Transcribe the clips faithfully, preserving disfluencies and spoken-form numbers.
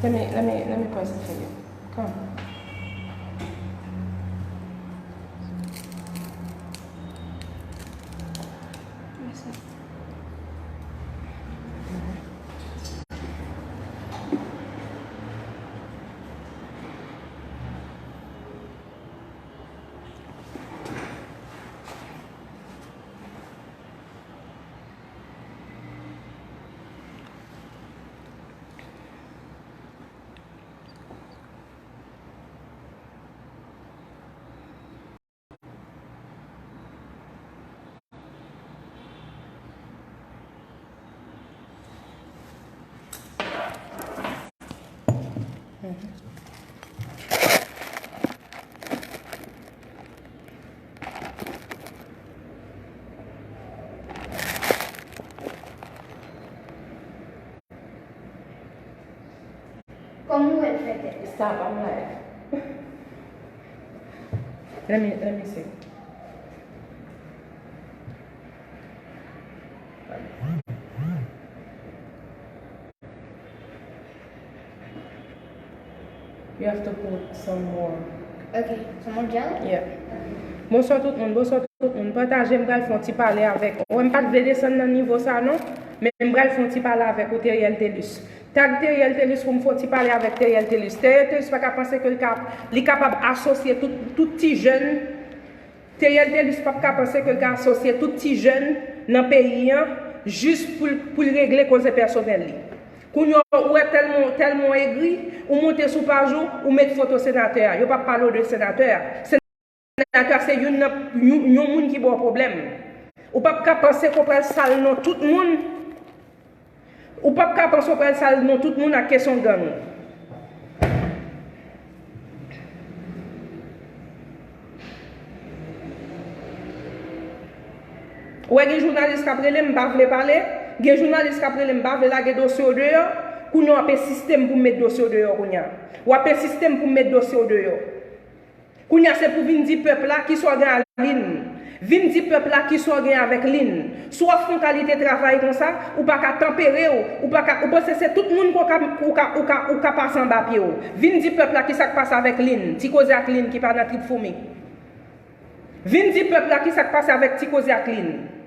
Let me, let me, let me pause it for you. Come. Kòman w wè l fè tèt? Stop, I'm live. Let me, let me see. You have to put some more. Okay, some more jelly? Yeah. Bonswa tout moun, bonswa tout moun. Pataje, m pral fè yon ti pale avèk ou. M pa t vle desann nan nivo sa non, men m pral fè yon ti pale avèk ou, Teriel Telus. Tag Teriel Telus pou m fè yon ti pale avèk Teriel Telus. Teriel Telus pa ka panse ke l ka, li kapab asosye tout, tout ti jèn. Teriel Telus p ap ka panse ke l ka asosye tout ti jèn nan peyi an jis pou l, pou l regle koze pèsonèl li. Kounye a, ou wè tèlman, tèlman w egri, ou monte sou paj ou, ou met foto senatè a. Yo p ap pale w de senatè a. Senatè a se youn nan, yon, yon moun ki ba w pwoblèm. Ou p ap ka panse ke w pral sal non tout moun. Ou p ap ka panse w pral sal non tout moun ak kesyon gang. Ou wè gen jounalis k ap rele m pa vle pale, gen jounalis k ap rele m pa vle lage dosye w deyò, kounye a w ap ensiste m pou m met dosye w deyò kounye a. W ap ensiste m pou m met dosye w deyò. Kounye a se pou vin di pèp la kisa w gen a Lynn. Vin di pèp la kisa w gen avèk Lynn. Si w ap fè yon kalite travay konsa, ou pa ka tanpere w, ou pa ka, ou panse se tout moun ke w ka, ou ka, ou ka, ou ka pase anba pye w. Vin di pèp la kisa k pase avèk Lynn, ti koze ak Lynn ki pa nan trip foumi. Vin di pèp la kisa k pase avèk ti koze ak Lynn.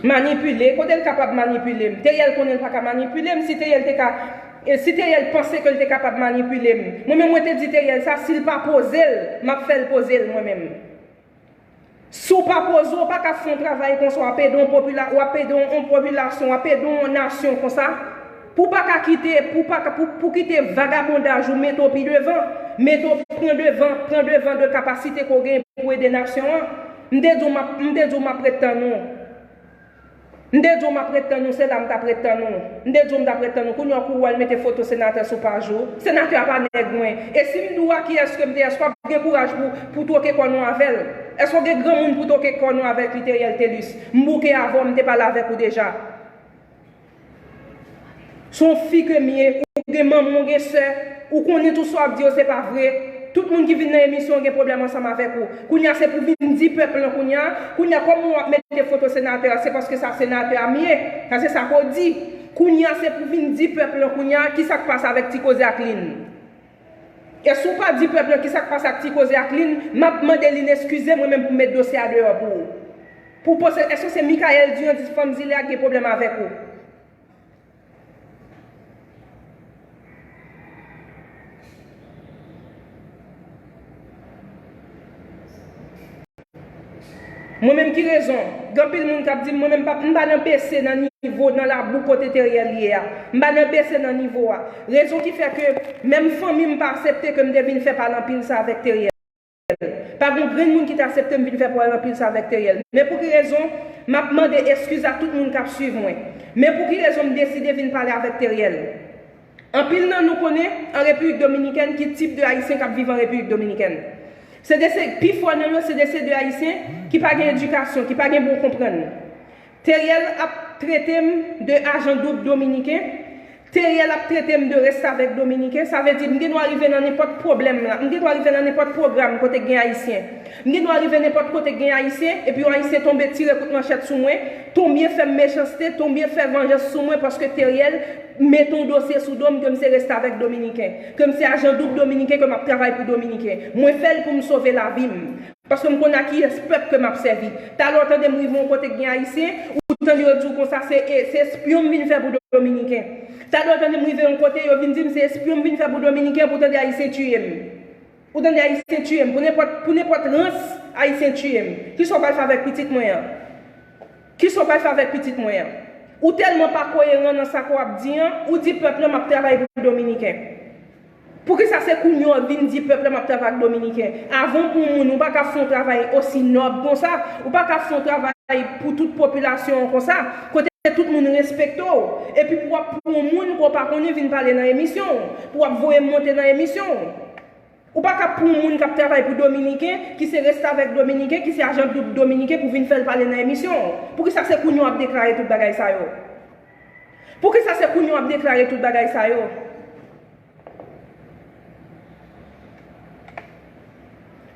Manipile? Kote l kapab manipile m? Teriel konnen l pa ka manipile m. Si Teriel te ka, e si Teriel panse ke l te kapab manipile m, mwen menm mwen te di Teriel sa, si l pa poze l, m ap fè l poze l mwen menm. Si w pa poze w, w pa ka fè yon travay konsa, w ap ede yon popila-, w ap ede yon, yon popilasyon, w ap ede yon nasyon konsa. Pou w pa ka kite, pou w pa ka, pou, pou kite vagabondaj ou mete w pi devan, mete w pran devan, pran devan de kapasite ke w genyen pou ede nasyon an. M te di w m ap, m te di w m ap ret tann ou. M te di w m ap ret tann ou, se la m t ap ret tann ou. M te di w m t ap ret tann ou. Kounye a kou w al mete foto senatè sou paj ou. Senatè a pa nèg mwen. E si m di w a kiyès ke m te ye, èske w ap gen kouraj pou, pou twoke kò nou avè l? Èske w gen granmoun pou twoke kò nou avèk li, Teriel Telus? M bouke avè w, m te pale avèk ou deja. Se yon fi ke m ye, ou gen manman, ou gen sè, ou konnen tout sa w ap di yo se pa vre. Tout moun ki vin nan emisyon an gen pwoblèm ansanm avèk ou. Kounye a se pou vin di pèp lan kounye a, kounye a kòman w ap mete foto senatè a, se paske sa senatè a m ye. Sa se sa ke w di. Kounye a se pou vin di pèp lan kounye a kisa k pase avèk ti koze ak Lynn. E si w pa di pèp lan kisa k pase ak ti koze ak Lynn, m ap mande Lynn eskize mwen menm pou m met dosye a deyò pou ou. Pou w panse, èske se Michael Durandis fanm zile a ki gen pwoblèm avèk ou? Mwen menm ki rezon? Gen anpil moun k ap di m, mwen menm pa, m pa nan bese nan nivo, nan labou kote Teriel ye a. M pa nan bese nan nivo a. Rezon ki fè ke menm fanmi m pa aksepte ke m te vin fè pale anpil sa avèk Teriel. Pa gen grenn moun ki te aksepte m vin fè pale anpil sa avèk Teriel. Men pou ki rezon, m ap mande eskiz a tout moun k ap swiv mwen. Men pou ki rezon m deside vin pale avèk Teriel. Anpil nan nou konnen, an Repiblik Dominikèn, ki tip de Ayisyen k ap viv an Repiblik Dominikèn. Se de se, pifò nan yo, se de, se de Ayisyen ki pa gen edikasyon, ki pa gen bon konprann. Teriel ap trete m de ajan doub dominiken, Teriel ap trete m de restavèk dominiken, sa vle di m gen dwa rive nan nenpòt pwoblèm la, m gen dwa rive nan nenpòt pwogram kote k gen ayisyen. M gen dwa rive nenpòt kote k gen ayisyen, epi yon ayisyen tonbe tire kout manchèt sou mwen, tonbe fè m mechanste, tonbe fè vanjans sou mwen paske Teriel mete yon dosye sou do m ke m se restavèk dominiken, ke m se ajan doub dominiken, ke m ap travay pou dominiken. Mwen fè l pou m sove lavi m. Paske m konn a kiyès pèp ke m ap sèvi. Talè w tande m rive yon kote k gen ayisyen, ou tande yo di w konsa se, e, se espyon m vin fè pou dominiken. Talè w tande m rive yon kote, yo vin di m se espyon m vin fè pou dominiken, pou tande ayisyen tiye m. Ou tande ayisyen tiye m. Pou nenpòt, pou nenpòt rans, ayisyen tiye m. Kisa w pral fè avèk pitit mwen an? Kisa w pral fè avèk pitit mwen an? Ou tèlman pa koyeran nan sa ke w ap di an, ou di pèp lan m ap travay pou dominiken. Poukisa se kounye a w vin di pèp la m ap travay ak dominiken? Avan pou yon moun, ou pa ka fè yon travay osi nòb konsa, ou pa ka fè yon travay pou tout popilasyon an konsa, kote tout moun respekte w, epi pou w ap pou yon moun ke w pa konnen vin pale nan emisyon w, pou w ap voye m monte nan emisyon w. Ou pa ka pou yon moun k ap travay pou dominiken, ki se restavèk dominiken, ki se ajan doub dominiken pou vin fè l pale nan emisyon w. Poukisa se kounye a w ap deklare tout bagay sa yo? Poukisa se kounye a w ap deklare tout bagay sa yo?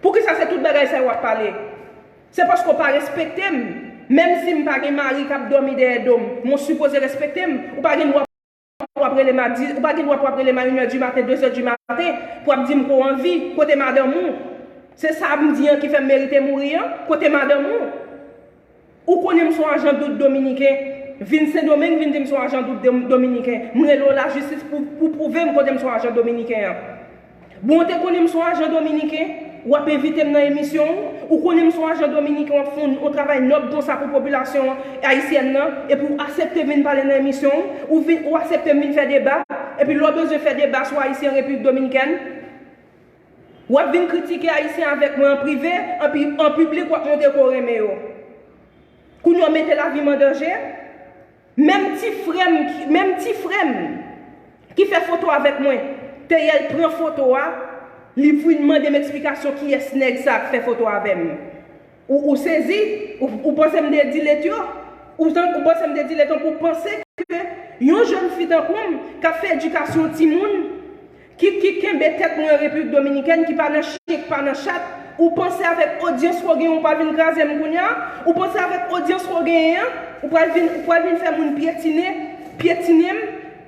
Poukisa se tout bagay sa yo w ap pale? Se paske w pa respekte m. Menm si m pa gen mari k ap dòmi dèyè do m, men w sipoze respekte m. Ou pa gen dwa pou w ap rele m a di, ou pa gen dwa pou w ap rele m a inè di maten, dezè di maten, pou w ap di m ke w anvi. Kote madanm ou? Se sa m di an ki fè m merite mouri an? Kote madanm ou? Ou konnen m se yon ajan doub dominiken, vin Sendomeng vin di m se yon ajan doub dom- dominiken. M rele w lajistis pou, pou pwouve m kote m se yon ajan dominiken an. Bon, w te konnen m se yon ajan dominiken, w ap envite m nan emisyon w. Ou konnen m se yon ajan dominiken, w ap fè yon, yon travay nòb konsa pou popilasyon ayisyèn nan, epi w aksepte vin pale nan emisyon w, ou vin, ou aksepte m vin fè deba, epi lè w bezwen fè deba sou ayisyen an Repiblik Dominikèn, w ap vin kritike ayisyen avèk mwen an prive, anpi an piblik w ap montre ke w renmen yo. Kounye a w mete lavi m an danje. Menm ti frè m ki, menm ti frè m ki fè foto avèk mwen, Teriel pran foto a, li vin mande m eksplikasyon kiyès nèg sa k fè foto avè m. Ou, ou sezi? Ou, ou panse m de dilet yo? Ou, tan- ou panse m de dilet yo pou w panse ke yon jèn fi tankou m k ap fè edikasyon timoun, ki, ki kenbe tèt mwen an Repiblik Dominikèn, ki pa nan chen, ki pa nan chat, ou panse avèk odyans ke w genyen, ou pral vin kraze m kounye a? Ou panse avèk odyans ke w genyen an, ou pral vin, ou pral vin fè moun pyetine, pyetine m,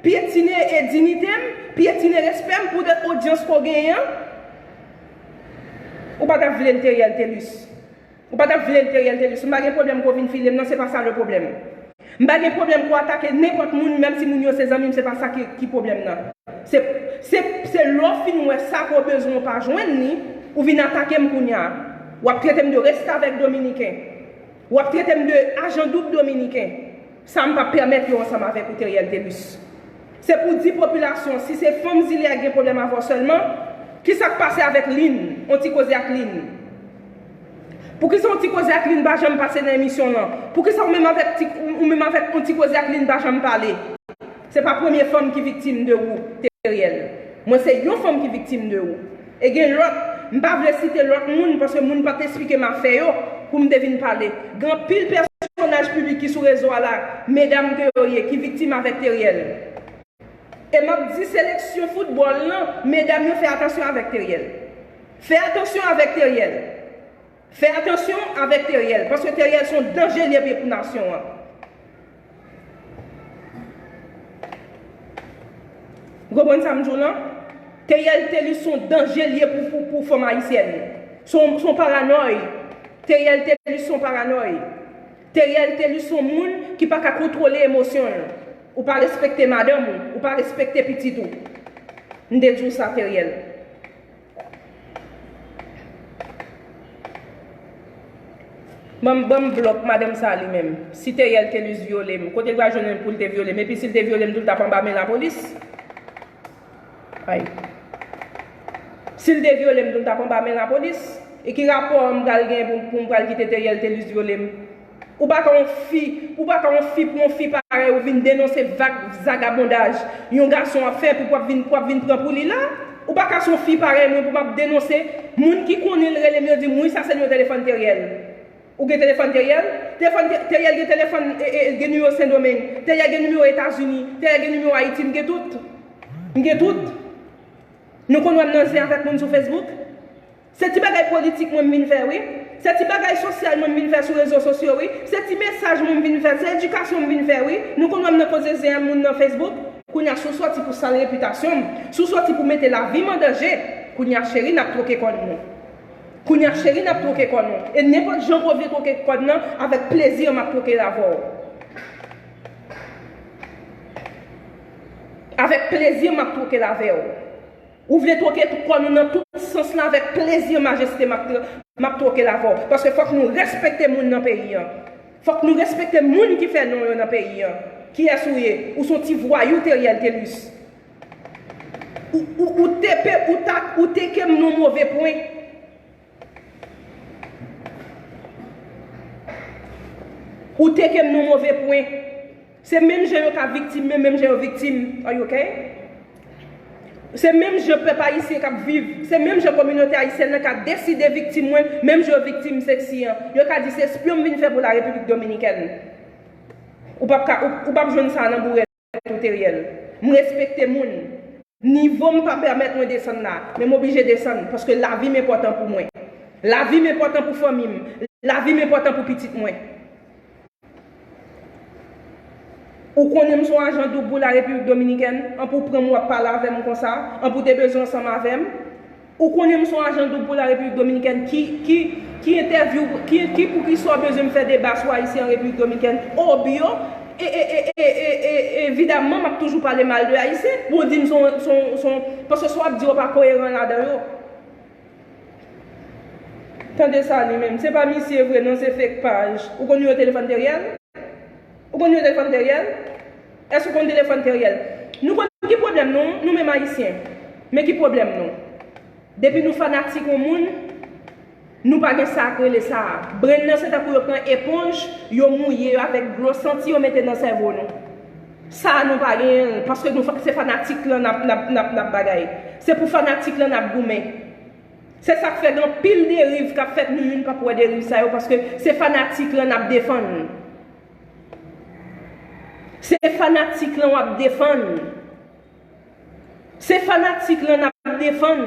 pyetine e diyite m, pyetine respè m pou de odyans ke w genyen an? Ou pa t ap vle l, Teriel Telus. Ou pa t ap vle l, Teriel Telus. M pa gen pwoblèm ke w vin file m, non, se pa sa le pwoblèm. M pa gen pwoblèm pou w atake nenpòt moun, menm si moun yo se zanmi m, se pa sa ki, ki pwoblèm nan. Se, se, se lè w fin wè sa ke w bezwen w pa jwenn li, ou vin atake m kounye a. W ap trete m de restavèk dominiken. W ap trete m de ajan doub dominiken. Sa m p ap pèmèt yo ansanm avèk ou, Teriel Telus. Se pou di popilasyon, si se fanm zile a ki gen pwoblèm avè w sèlman, ki sa k pase avèk Lin, on ti koze ak Lin? Poukisa on ti koze ak Lin pa janm pase nan emisyon lan? Poukisa ou menm avèk ti, ou menm avèk on ti koze ak Lin pa janm pale? Se pa premye fanm ki viktim de ou, Teriel. Mwen se yon fanm ki viktim de ou. E gen lòt, m pa vle site lòt moun paske moun pa t esplike m afè yo pou m te vin pale. Gen anpil pèsonaj piblik ki sou rezo a la, medam ke yo ye, ki viktim avèk Teriel. E m ap di seleksyon foutbòl lan, medam yo fè atansyon avèk Teriel. Fè atansyon avèk Teriel. Fè atansyon avèk Teriel, paske Teriel se yon danje li ye pou nasyon an. Ou konprann sa m di w lan? Teriel Telus se yon danje li ye pou, pou, pou fanm ayisyèn. Se yon, se yon paranòy. Teriel Telus se yon paranòy. Teriel Telus se yon moun ki pa ka kontwole emosyon l. Ou pa respekte madanm ou, ou pa respekte pitit ou. M te di w sa, Teriel. Ban m, ban m blòk madanm sa li menm. Si Teriel Telus vyole m, kote l pral jwenn pou l te vyole m? Epi si l te vyole m tou, l t ap anba men lapolis? Ay. Si l te vyole m tou, l t ap anba men lapolis? E ki rapò m pral gen pou, pou m pral kite Teriel Telus vyole m? Ou pa ka yon fi, ou pa ka yon fi pou yon fi parèy ou vin denonse vag, vagabondaj yon gason ap fè, epi pou w ap vin, pou w ap vin pran pou li la? Ou pa ka se yon fi parèy mwen pou m ap denonse moun ki konnen l rele m, yo di m, wi, sa se nimewo telefòn Teriel. Ou gen telefòn Teriel? Telefòn Te- Teriel gen telefòn, e, e, gen nimewo Sendomeng. Teriel gen nimewo Etazini. Teriel gen nimewo Ayiti. M gen tout. M gen tout. Nou konn wè m nan zen avèk moun sou Facebook? Se ti bagay politik mwen m vin fè, wi. Se ti bagay sosyal mwen m vin fè sou rezo sosyo, wi. Se ti mesaj mwen m vin fè, se edikasyon m vin fè, wi. Nou konn wè m nan koze zen ak moun nan Facebook? Kounye a, si w sòti pou sal repitasyon m, si w sòti pou mete lavi m an danje, kounye a, cheri, n ap twoke kòn nou. Kounye a, cheri, n ap twoke kòn nou. E nenpòt jan ke w vle twoke kòn nan, avèk plezi, m ap twoke l avè w. Avèk plezi, m ap twoke l avè w. Ou vle twoke kòn nou nan tout sans lan, avèk plezi, majeste, m ap, m ap twoke l avè w. Paske fòk nou respekte moun nan peyi an. Fòk nou respekte moun ki fè non yo nan peyi an. Kiyès ou ye? Ou se yon ti vwayou, Teriel Telus. Ou, ou, ou te pe, ou ta, ou teke m nan move pwen. Ou teke m nan move pwen. Se menm jan yo ka viktim, men menm jan yo viktim. Are you okay? Se menm jan pèp ayisyen k ap viv, se menm jan kominote ayisyèn nan ka deside viktim mwen, menm jan yo viktim Sexy an. Yo ka di se espyon m vin fè pou Larepiblik Dominikèn. Ou p ap ka, ou, ou p ap jwenn sa nan bourèt ou, Teriel. M respekte moun. Nivo m pa pèmèt mwen desann la, men m oblije desann, paske lavi m enpòtan pou mwen. Lavi m enpòtan pou fanmi m. Lavi m enpòtan pou pitit mwen. Ou konnen m se yon ajan doub pou Larepiblik Dominikèn, anpi w pran m w ap pale avè m konsa, anpi w te bezwen ansanm avè m. Ou konnen m se yon ajan doub pou Larepiblik Dominikèn ki, ki, ki entèvyou, ki, ki poukisa w bezwen m fè deba sou Ayisyen an Repiblik Dominikèn? Obyo, e, e, evidaman, m ap toujou pale mal de Ayisyen. Bon, w di m se yon, se yon, se yon, paske sa w ap di yo pa koyeran ladan yo. Tande sa li menm. Se pa misye vre non, se fake page. Ou konn nimewo telefòn Teriel? Ou konn nimewo telefòn Teriel? Èske ou konn telefòn Teriel? Nou konn ki pwoblèm nou, nou menm Ayisyen. Men ki pwoblèm nou? Depi nou fanatik yon moun, nou pa gen sa k rele sa. Brenn nan se tankou yo pran eponj, yo mouye yo avèk dlo santi yo mete nan sèvo nou. Sa a nou pa genyen l, paske nou fa- se fanatik lan n ap, n ap, n ap, n ap bagay. Se pou fanatik lan n ap goumen. Se sa k fè gen anpil deriv k ap fèt, nou youn p ap wè deriv sa yo, paske se fanatik lan n ap defann. Se fanatik lan w ap defann. Se fanatik lan n ap defann.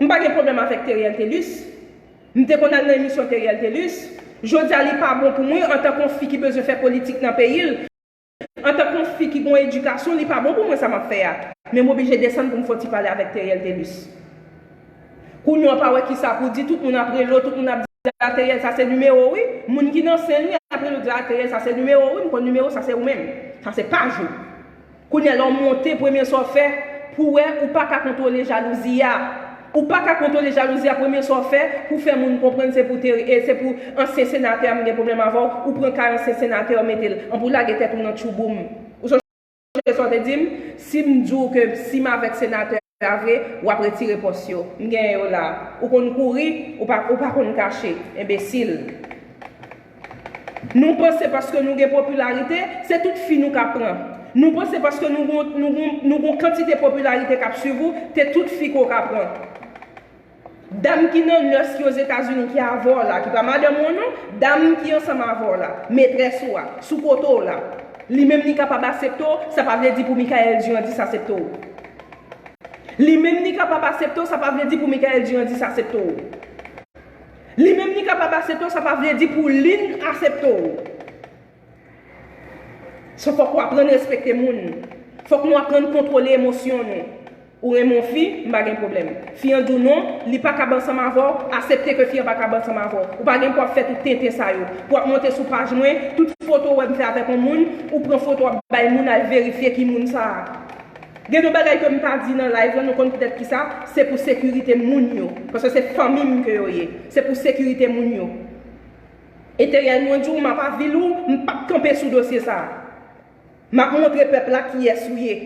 M pa gen pwoblèm avèk Teriel Telus. M te konn al nan emisyon Teriel Telus. Jodi a, li pa bon pou mwen antanke yon fi ki bezwen fè politik nan peyi l. Antanke yon fi ki gen yon edikasyon, li pa bon pou mwen sa m ap fè a. Men m oblije desann pou m fè yon ti pale avèk Teriel Telus. Kounye a w pa wè kisa pou di, tout moun ap rele w, tout moun ap di, "A, Teriel, sa se nimewo w, wi." Moun ki nan Sen Lwi ap rele w di, "A, Teriel, sa se nimewo w, wi, m konn nimewo w, sa se ou menm. Sa se paj ou." Kounye a, lè w monte, premye sa w fè, pou w wè, ou pa ka kontwole jalouzi a. Ou pa ka kontwole jalouzi a, premye sa w fè, pou fè moun konprann se pou Teriel, e se pou ansyen senatè a m gen pwoblèm avè w, ou pran kay ansyen senatè a w mete l, anpi w lage tèt ou nan tchouboum. Ou sonje sa w te di m? Si m di w ke si m avèk senatè a vre, w ap retire pòs yo. M genyen yo la. Ou konn kouri, ou pa, ou pa konn kache. Enbesil. Nou panse paske nou gen popilarite, se tout fi nou ka pran. Nou panse paske nou gon, nou gon, nou gon kantite popilarite k ap swiv ou, se tout fi ke w ka pran. Dam ki nan nurse ki Ozetazini ki avè w la, ki pa madanm ou non, dam ki ansanm avè w la, metrès ou a, sou kote w la, li menm li kapab aksepte w, sa pa vle di pou Michael Durandis aksepte w. Li menm li kapab aksepte w, sa pa vle di pou Michael Durandis aksepte w. Li menm li kapab aksepte w, sa pa vle di pou Lynn aksepte w. So, fòk w aprann respekte moun. Fòk nou aprann kontwole emosyon nou. Ou renmen yon fi, m pa gen pwoblèm. Fi an di w non, li pa kab ansanm avè w, aksepte ke fi an pa kab ansanm avè w. Ou pa gen pou w ap fè tout tenten sa yo. Pou w ap monte sou paj mwen, tout foto w wè m fè avèk yon moun, ou pran foto w ap bay moun al verifye ki moun sa a. Gen de bagay ke m pa di nan live lan, nou konn poutèt kisa? Se pou sekirite moun yo. Paske se fanmi m ke yo ye. Se pou sekirite moun yo. Eteryèl, mwen di w, m ap avili w, m p ap kanpe sou dosye sa a. M ap montre pèp la kiyès ou ye.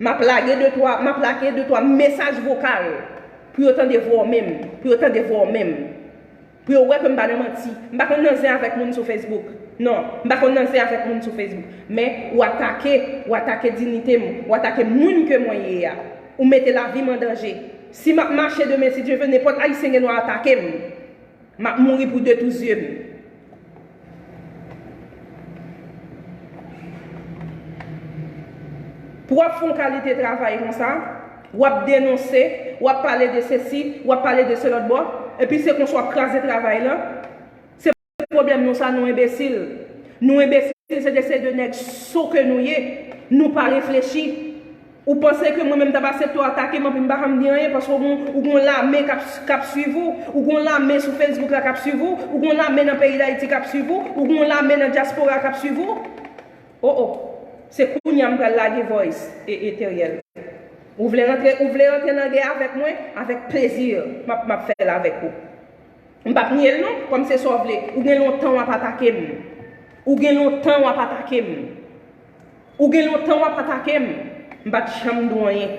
M ap lage de twa, m ap lage de twa mesaj vokal pou yo tande vwa w menm, pou yo tande vwa w menm. Pou yo wè ke m pa nan manti. M pa konn nan zen avèk moun sou Facebook. Non, m pa konn nan zen avèk moun sou Facebook. Men, ou atake, ou atake diyite m, ou atake moun ke mwen ye a. Ou mete lavi m an danje. Si m ap mache demen, si Dye vle, nenpòt Ayisyen gen dwa atake m. M ap mouri pou de tou zye m. w ap fè yon kalite travay konsa, w ap denonse, w ap pale de sesi, w ap pale de se lòt bò, epi se konsa w ap kraze travay lan. Se pwoblèm nou sa, nou enbesil. Nou enbesil, se de, se de nèg so ke nou ye. Nou pa reflechi. Ou panse ke mwen menm t ap aksepte w atake m anpi m pa janm di anyen paske ou gon, ou gon lame k ap, k ap swiv ou, ou gon lame sou Facebook la k ap swiv ou, ou gon lame nan peyi Dayiti k ap swiv ou, ou gon lame nan dyaspora k ap swiv ou? O o, se kounye a m pral lage voice e, e Teriel. Ou vle rantre, ou vle rantre nan gè avèk mwen? Avèk plezi, m ap, m ap fè l avèk ou. M p ap nye l non, kòm se sa w vle. Ou gen lontan w ap atake m. Ou gen lontan w ap atake m. Ou gen lontan w ap atake m. M pa t janm di w anyen.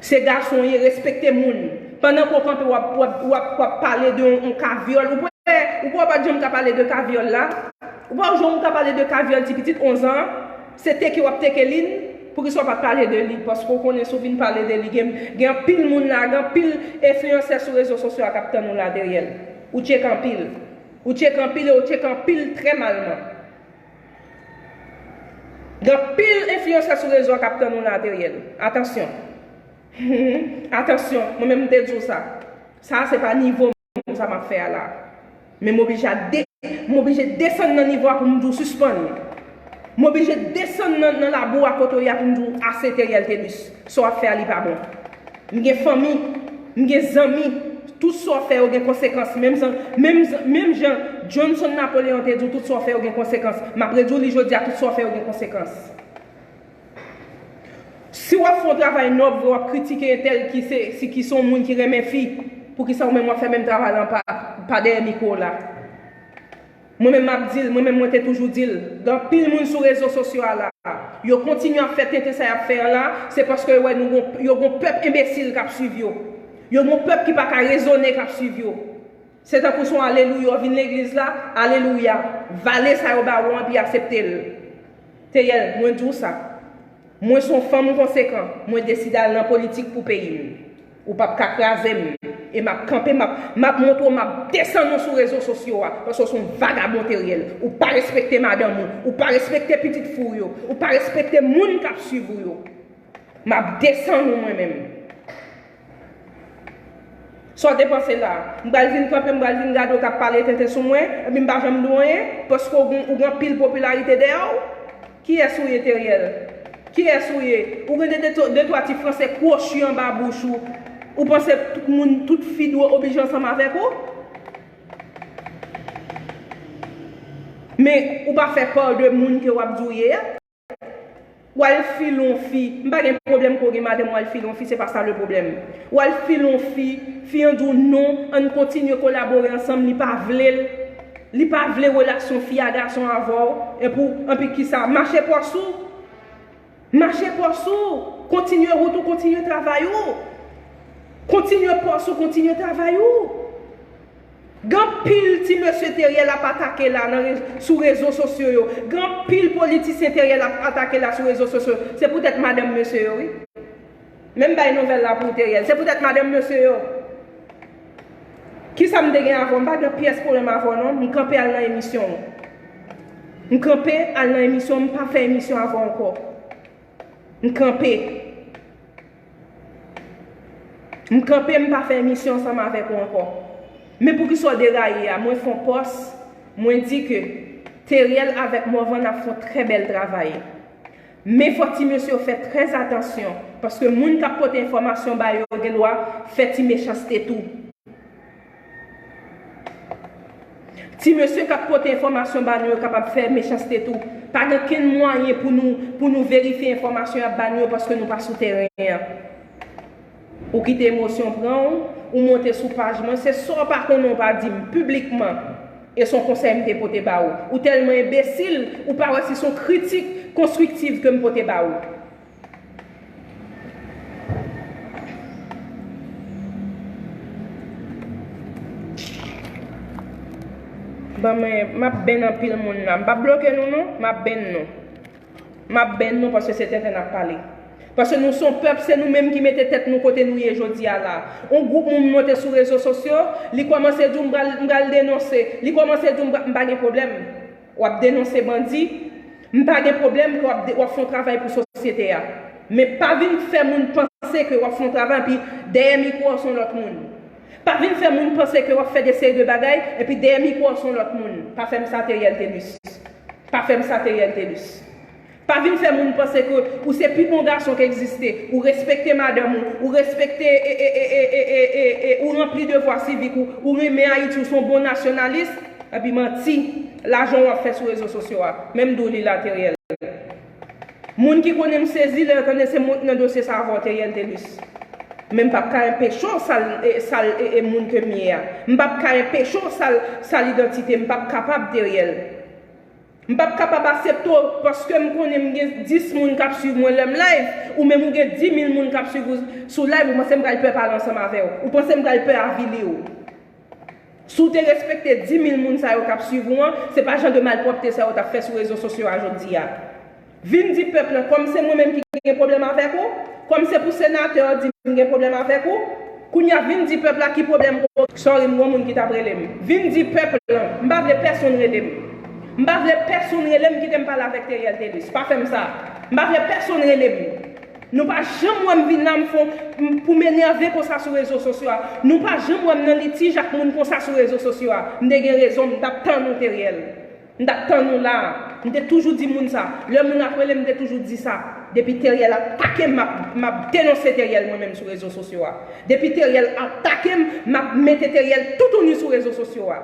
Se gason w ye, respekte moun. Pandan ke w kanpe, w ap, w ap, w ap, w ap pale de yon, yon ka vyòl. Ou pa, ou pa, w pa t janm ka pale de ka vyòl la. Ou pa wè jan w ka pale de ka vyòl ti pitit onz an an? Se teke w ap teke li n. Poukisa w pa t pale de li? Paske w konnen si w vin pale de li, gen, gen anpil moun la, gen anpil enfliyansè sou rezo sosyo a k ap tann ou la, Teriel. Ou tchek anpil. Ou tchek anpil e ou tchek anpil trè malman. Gen anpil enfliyansè sou rezo a k ap tann ou la, Teriel. Atansyon. Atansyon, mwen menm m te di w sa. Sa a se pa nivo m, sa m ap fè a la. Men m oblije a de-, m oblije desann nan nivo a pou m di w sispann. M oblije desann nan, nan labou a kote w ye a pou m di w ase, Teriel Thelus. Sa w ap fè a li pa bon. M gen fanmi, m gen zanmi, tout sa w fè yo gen konsekans. Menm jan, menm jan, menm jan Johnson Napoléon te di w tout sa w fè yo gen konsekans. M ap redi w li jodi a, tout sa w fè yo gen konsekans. Si w ap fè yon travay nòb vre, w ap kritike entèl ki se, si, ki se yon moun ki renmen fi, poukisa ou menm w ap fè menm travay lan pa, pa dèyè mikwo w la? Mwen menm m ap di l, mwen menm mwen te toujou di l, gen anpil moun sou rezo sosyo a la, yo kontinye ap fè tenten sa y ap fè an la, se paske yo wè nou gon, yo gon pèp enbesil k ap swiv yo. Yo gon pèp ki pa ka rezone k ap swiv yo. Se tankou se yon alelouya, w vin legliz la, alelouya. Vale sa yo ba ou an, epi aksepte l. Teriel, mwen di w sa. Mwen se yon fanm konsekan, mwen deside al nan politik pou peyi m. Ou p ap ka kraze m. E m ap kanpe, m ap, m ap montre w, m ap desann ou sou rezo sosyo a, paske w se yon vagabon, Teriel. Ou pa respekte madanm ou, ou pa respekte pitit fi w yo, ou pa respekte moun k ap swiv ou yo. M ap desann ou mwen menm. Sa w te panse la? M pral vin kanpe, m pral vin gade w k ap pale tenten sou mwen, epi m pa janm di w anyen, paske w gen, ou gen anpil popilarite dèyè w? Kiyès ou ye, Teriel? Kiyès ou ye? Ou gen de, de, de twa ti franse kwochi anba bouch ou. Ou panse tout moun, tout fi dwe oblije ansanm avèk ou? Men ou pa fè pa de moun ke w ap di w ye a. W al file yon fi, m pa gen pwoblèm ke w gen madanm, w al file yon fi, se pa sa le pwoblèm. W al file yon fi, fi an di w non, ann kontinye kolabore ansanm, li pa vle l, li pa vle relasyon fi a gason avè w, epi w, anpi kisa, mache pòs ou, mache pòs ou, kontinye wout ou, kontinye travay ou, kontinye pòs ou, kontinye travay ou. Gen anpil ti mesye Teriel ap atake la nan re-, sou rezo sosyo yo. Gen anpil politisyen Teriel ap atake la sou rezo sosyo. Se poutèt madanm mesye yo, wi. Men m bay nouvèl la pou ou, Teriel. Se poutèt madanm mesye yo. Kisa m te gen avè w? M pa gen pyès pwoblèm avè w, non. M kanpe al nan emisyon w. M kanpe al nan emisyon w, m pa fè emisyon avè w ankò. M kanpe. M kanpe, m pa fè emisyon ansanm avèk ou ankò. Men poukisa w deraye a? Mwen fè yon pòs, mwen di ke Teriel avèk Morvan ap fè yon trè bèl travay. Men fò ti mesye yo fè trè atansyon, paske moun k ap pote enfòmasyon ba yo gen dwa fè ti mechanste tou. Ti mesye k ap pote enfòmasyon ba nou yo kapab fè mechanste tou. Pa gen okenn mwayen pou nou, pou nou verifye enfòmasyon y ap ba nou yo paske nou pa sou teren an. Ou kite emosyon pran w, ou monte sou paj mwen, se sa w pa konnen w pa di m piblikman. E se yon konsèy m te pote ba ou. Ou tèlman enbesil, ou pa wè si se yon kritik konstriktiv ke m pote ba ou. Ban mwen, m ap benn anpil moun la. M p ap bloke nou non, m ap benn nou. M ap benn nou paske se tenten n ap pale. Paske nou se yon pèp, se nou menm ki mete tèt nou kote nou ye jodi a la. Yon gwoup moun monte sou rezo sosyo, li kòmanse di w m pral, m pral denonse, li kòmanse di w m pa, m pa gen pwoblèm. W ap denonse bandi, M pa gen pwoblèm ke w ap, w ap fè yon travay pou sosyete a. Men pa vin fè moun panse ke w ap fè yon travay epi dèyè mikwo a se yon lòt moun. Pa vin fè moun panse ke w ap fè de seri de bagay epi dèyè mikwo a se yon lòt moun. Pa fè m sa, Teriel Thelus. Pa fè m sa, Teriel Thelus. Pa vin fè moun panse ke ou se pi bon gason ki egziste. Ou respekte madanm ou, ou respekte, e, e, e, e, e, e, e, ou ranpli devwa sivik ou, ou renmen Ayiti, ou se yon bon nasyonalis. Epi manti, lajan w ap fè sou rezo sosyo a. Men m di w li la, Teriel. Moun ki konnen m sezi lè yo tande se mwen k nan dosye sa avè w, Teriel Thelus. Men m p ap ka enpeche w sal, e, sal, e, e, moun ke m ye a. M p ap ka enpeche w sal, sal idantite m. M p ap kapab, Teriel. M p ap kapab aksepte w paske m konnen m gen dis moun k ap swiv mwen lè m live, ou menm ou gen dis mil moun k ap swiv ou sou live, ou panse m pral pè pale ansanm avè w? Ou panse m pral pè avili w? Si w te respekte dis mil moun sa yo k ap swiv ou an, se pa jan de malpwòpte sa yo t ap fè sou rezo sosyo a jodi a. Vin di pèp lan, kòm se mwen menm ki gen pwoblèm avèk ou, kòm se pou senatè an di m gen pwoblèm avèk ou, kounye a vin di pèp la ki pwoblèm ou. Sorry, m gon moun ki t ap rele m. Vin di pèp lan, m pa vle pèsonn rele m. M pa vle pèsonn rele m, kite m pale avèk Teriel Thelus. Pa fè m sa. M pa vle pèsonn rele m. Nou pa janm wè m vin la m fon, m, pou m enève konsa sou rezo sosyo a. Nou pa janm wè m nan litij ak moun konsa sou rezo sosyo a. M te gen rezon, m t ap tann ou, Teriel. M t ap tann ou la. M te toujou di moun sa. Lè moun ap rele m, m te toujou di sa. Depi Teriel atake m, m ap, m ap denonse Teriel mwen menm sou rezo sosyo a. Depi Teriel atake m, m ap mete Teriel toutouni sou rezo sosyo a.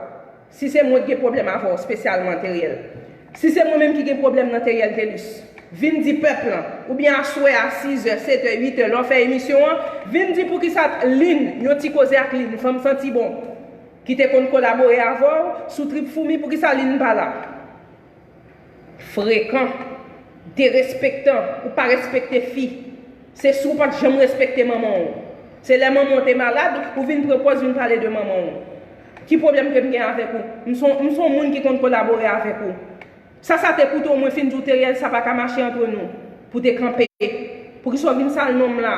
Si se mwen ki gen pwoblèm avè w espesyalman, Teriel. Si se mwen menm ki gen pwoblèm nan, Teriel Thelus, vin di pèp lan, oubyen aswè a sizè, setè, uitè, lè w fè emisyon an, vin di poukisa Lynn, yon ti koze ak Lynn, fanm santi bon, ki te konn kolabore avè w sou Trip Foumi, poukisa Lynn pa la? Frekan, derespektan, ou pa respekte fi. Se si w pa t janm respekte manman w. Se lè manman w te malad, ou vin pran pòz vin pale de manman w. Ki pwoblèm ke m gen avèk ou? M se yon, m se yon moun ki konn kolabore avèk ou. Sa sa te koute w, mwen fin di w, Teriel, sa pa ka mache antre nou. Pou te kanpe. Poukisa w vin sal non m la?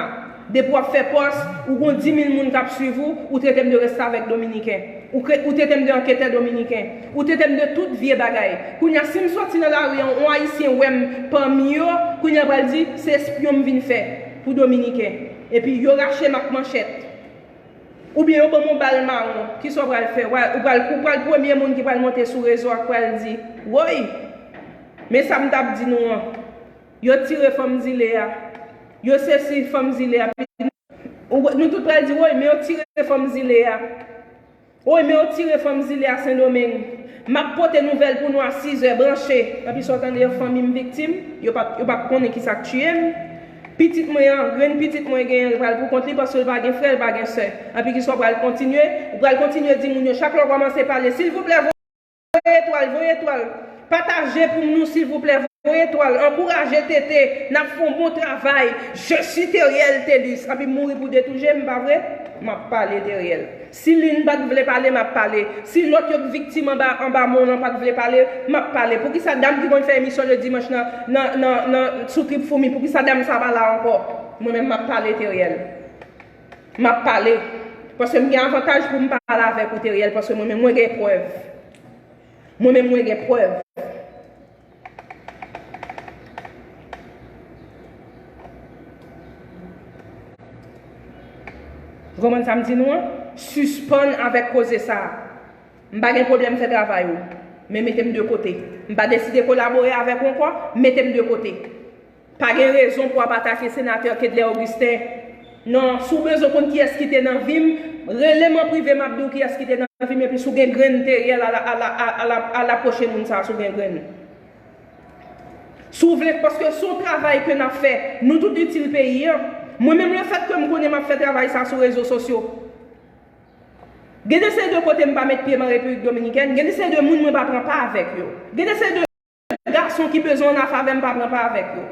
Depi w ap fè pòs, ou gon dis mil moun k ap swiv ou, ou trete m de restavèk dominiken. Ou kre-, ou trete m de anketè dominiken. Ou trete m de tout vye bagay. Kounye a, si m soti nan lari an, yon Ayisyen wè m pami yo, kounye a pral di, se espyon m vin fè pou dominiken. Epi yo rache m ak manchèt. Oubyen yo ban m yon bal mawon. Kisa w pral fè? Ou pral, ou pral, ou pral premye moun ki pral monte sou rezo a k pral di, woy! Men sa m t ap di nou an. Yo tire fanm zile a. Yo sesi fanm zile a. Ou, nou tout pral di, woy, men yo tire fanm zile a. Woy, men yo tire fanm zile a Sendomeng. M ap pote nouvèl pou nou a sizè, branche. Epi sa w tande, fanmi m viktim, yo p ap, yo p ap konnen kisa k tiye m. Pitit mwen an, grenn pitit mwen genyen, l pral pou kont li paske l pa gen frè, l pa gen sè. Epi kisa w pral kontinye? Ou pral kontinye di moun yo, chak lè w kòmanse pale, silvouplè, voye etwal, voye etwal. Pataje pou nou, silvouplè, voye etwal. Ankouraje Tete, n ap fè yon bon travay. Je suis Teriel Thelus. Epi mouri pou detouche m, pa vre? M ap pale, Teriel. Si Lynn pa t vle pale, m ap pale. Si lòt yo k viktim anba, anba mòn nan pa t vle pale, m ap pale. Poukisa dam ki konn fè emisyon lè dimanch nan, nan, nan, nan, sou Trip Foumi, poukisa dam sa pa la ankò? Mwen menm, m ap pale, Teriel. M ap pale. Paske m gen avantaj pou m pale avèk ou, Teriel, paske mwen menm, mwen gen prèv. Mwen menm, mwen gen prèv. Ou konprann sa m di nou an? Sispann avèk koze sa a. M pa gen pwoblèm fè travay ou, men mete m de kote. M pa deside kolabore avèk ou ankò, mete m de kote. Pa gen rezon pou w ap atake senatè Kedlè Augustin. Non, si w bezwen konn kiyès ki te nan vi m, rele m an prive, m ap di w kiyès ki te nan vi m, epi si w gen grenn, Teriel, al, al, al, al, al apwoche moun sa a, si w gen grenn. Si w vle, paske se yon travay ke n ap fè, nou tout itil peyi a. Mwen menm, lefètke m konnen m ap fè travay sa sou rezo sosyo, gen de seri de kote m pa met pye m an Repiblik Dominikèn, gen de seri de moun mwen pa pran pa avèk yo. Gen de seri de gason ki bezwen anafè avè m, pa pran pa avèk yo.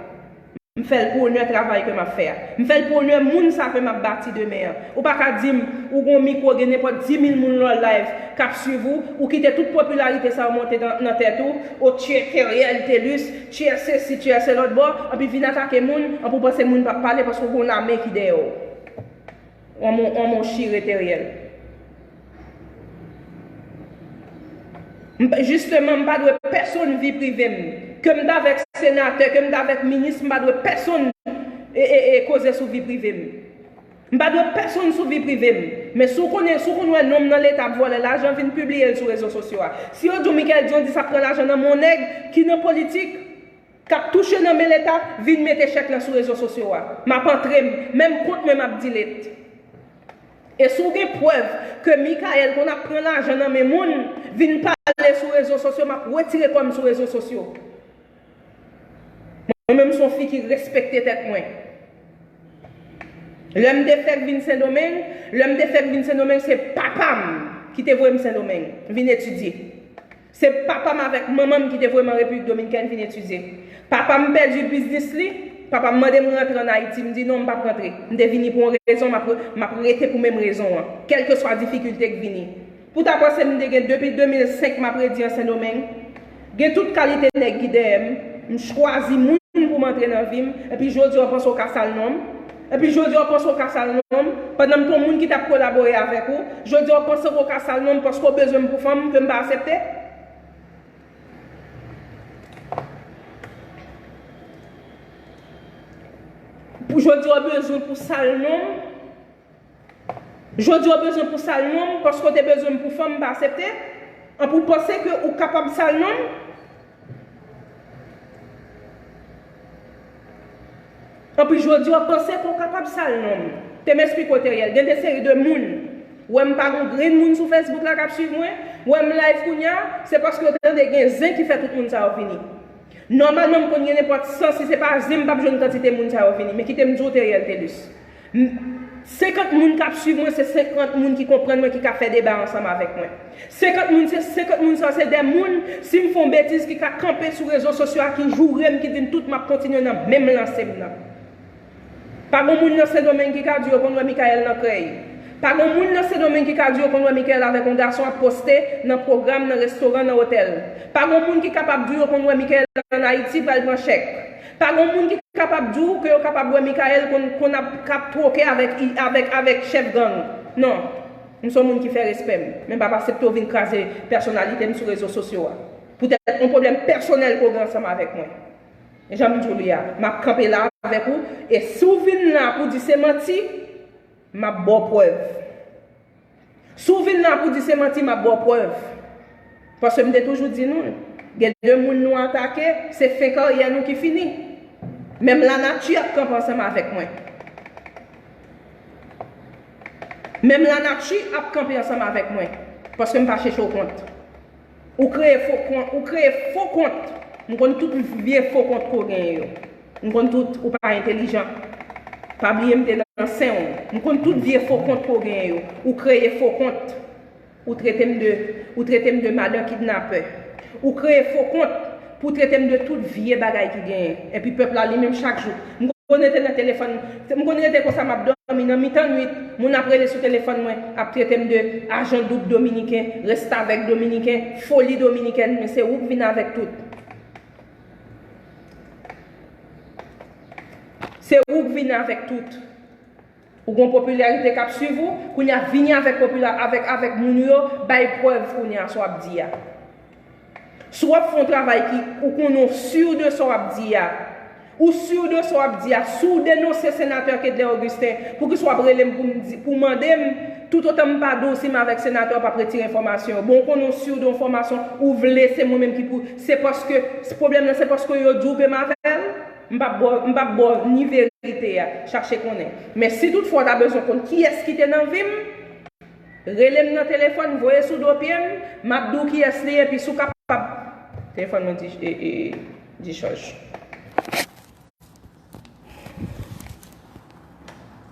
M fè l pou onè travay ke m ap fè a. M fè l pou onè moun sa ke m ap bati demen an. Ou pa ka di m, ou gon mikwo, gen nenpòt dis mil moun lè w live k ap swiv ou, ou kite tout popilarite sa yo monte nan, nan tèt ou, o tchè Teriel Thelus, tchè sesi, tchè se lòt bò, anpi vin atake moun, anpi w panse moun p ap pale paske w gon lame ki dèyè w. Anmon, anmon chire Teriel. M pa, jisteman, m pa dwe pèsonn vi prive m. Ke m t avèk senatè, ke m t avèk minis, m pa dwe pèsonn e, e, e koze sou vi prive m. M pa dwe pèsonn sou vi prive m. Men si w konnen, si w konn wè nonm nan Leta ap vòlè lajan, vin pibliye l sou rezo sosyo a. Si yo di w Michaëlle Diondis ap pran lajan nan men yon nèg ki nan politik, k ap touche nan men Leta, vin mete chèk lan sou rezo sosyo a. M ap antre m, menm kont mwen m ap delete. E si w gen prèv ke Michaëlle konn ap pran lajan nan men moun, vin pale sou rezo sosyo, m ap retire kò m sou rezo sosyo. Mwen menm, se yon fi ki respekte tèt mwen. Lè m te fèk vin Sendomeng, lè m te fèk vin Sendomeng, se papa m ki te voye m Sendomeng, vin etidye. Se papa m avèk manman m ki te voye m an Repiblik Dominikèn vin etidye. Papa m pèdi biznis li, papa m mande m rantre ann Ayiti, m di non, m p ap rantre. M te vini pou yon rezon, m ap, m ap rete pou menm rezon an, kèlkeswa difikilte k vini. Pou ta panse m te gen depi de mil senk m ap redi an Sendomeng. Gen tout kalite nèg ki dèyè m. M chwazi moun pou m antre nan vi m. Epi jodi a w panse w ka sal non m. Epi jodi a w panse w ka sal non m. Pandan m te yon moun ki t ap kolabore avèk ou, jodi a w panse w ka sal non m paske w bezwen m pou fanm ke m pa aksepte. Pou jodi a w bezwen pou sal non m. Jodi a w bezwen pou sal non m paske w te bezwen m pou fanm m pa aksepte. Anpi w panse ke ou kapab sal non m. Anpi jodi a w panse ke w kapab sal non m. Te m esplike w Teriel, gen de seri de moun. Ou wè m pa gon grenn moun sou Facebook la k ap swiv mwen. Ou wè m live kounye a, se paske yo tande gen zen ki fè tout moun sa yo vini. Nòmalman m konn gen nenpòt san, si se pa zen m p ap jwenn kantite moun sa yo vini. Men kite m di w Teriel Thelus. M, senkant moun k ap swiv mwen, se senkant moun ki konprann mwen, ki ka fè deba ansanm avèk mwen. Senkant moun, se senkant moun sa, se de moun, si m fè yon betiz, ki ka kanpe sou rezo sosyo a, ki joure m, ki di m tout m ap kontinye nan menm lanse m nan. Pa gon moun nan Sendomeng ki ka di yo konn wè Michaëlle nan krèy. Pa gon moun nan Sendomeng ki ka di yo konn wè Michaëlle avèk yon gason ap poste nan pwogram, nan restoran, nan otèl. Pa gon moun ki kapab di yo konn wè Michaëlle ann Ayiti pral pran chèk. Pa gon moun ki kapab di w ke yo kapab wè Michaëlle konn, konn ap, k ap twoke avèk, avèk, avèk chèf gang. Non. M se yon moun ki fè respè m. Men m p ap aksepte w vin kraze pèsonalite m sou rezo sosyo a. Poutèt yon pwoblèm pèsonèl ke w gen ansanm avèk mwen. Jan m di w li a, m ap kanpe la avèk ou. E si w vin la pou di se manti, m ap ba w prèv. Si w vin la pou di se manti, m ap ba w prèv. Paske m te toujou di nou, gen de moun nou atake, se fen karyè nou ki fini. Menm lanati ap kanpe ansanm avèk mwen. Menm lanati ap kanpe ansanm avèk mwen. Paske m pa chèche w kont. Ou kreye fo kont, ou kreye fo kont. M konn tout vye fo kont ke w genyen yo. M konn tout, ou pa entèlijan. Pa bliye m te nan sen w. M konn tout vye fo kont ke w genyen yo. Ou kreye fo kont. Ou trete m de, ou trete m de madan kidnapè. Ou kreye fo kont pou trete m de tout vye bagay ki genyen. Epi pèp la li menm chak jou. M konn rete nan telefòn, m konn rete konsa m ap dòmi nan mitan nwit, moun ap rele sou telefòn mwen, ap trete m de ajan doub dominiken, restavèk dominiken, foli dominikèn, men se ou k vin avèk tout. Se ou k vin avèk tout. Ou gon popilarite k ap swiv ou, kounye a vini avèk popila-, avèk, avèk moun ou yo, bay prèv kounye a sa w ap di a. Si w ap fè yon travay ki, ou konnen w si de sa w ap di a, ou si de sa w ap di a, si w denonse senatè Kedlè Augustin, poukisa w ap rele m pou m di, pou mande m, toutotan m pa di w si m avèk senatè w p ap retire enfòmasyon yo. Bon, ou konnen w si de enfòmasyon, ou vle se mwen menm ki pou, se paske, pwoblèm nan se paske yo di w pe m avè l? M p ap ba w, m p ap ba w ni verite a, chache konnen. Men si toutfwa w ta bezwen konn kiyès ki te nan vi m, rele m nan telefòn, voye sou do pye m, m ap di w kiyès li ye, epi si w kapab, telefòn mwen di, e, e, dichaj.